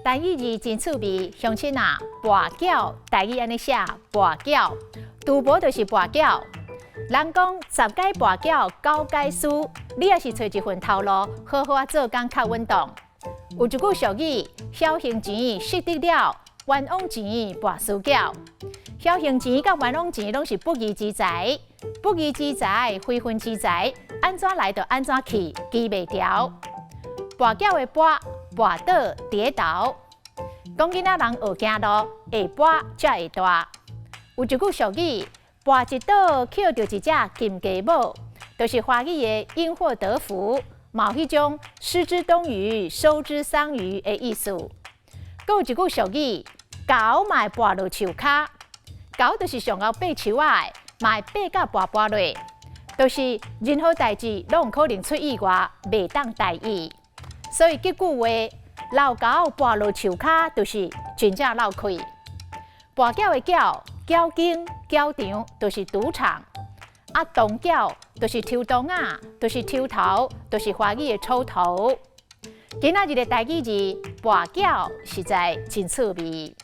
台語字真趣味，鄉親啊，跋筊，台語按呢寫，跋筊，賭博就是跋筊。人講十擺跋筊，九擺輸，你若是揣一份頭路，好好仔做工較穩當。有一句俗語：僥倖錢失得了，冤枉錢跋輸筊。僥倖錢佮冤枉錢攏是不義之財，不義之財，非分之財，按怎來就按怎去，記袂牢。跋筊的跋，跋倒跌倒。講囡仔人學行路，會跋才會大。有一句俗語：跋一倒，抾著一隻金雞母，就是華語的因禍得福，嘛有彼種失之東隅，收之桑榆的意思。閣有一句俗語：猴嘛會跋落樹跤，猴就是上𠢕爬樹仔的，嘛會爬甲跋跋落，就是任何代誌攏有可能出意外，袂當大意。所以這句話，老猴跋落樹跤，就是真正落氣。跋筊的筊，筊間、筊場，就是賭場。啊，銅筊就是抽銅仔，就是抽頭，就是華語的抽頭。今仔日的台語字跋筊實在真趣味。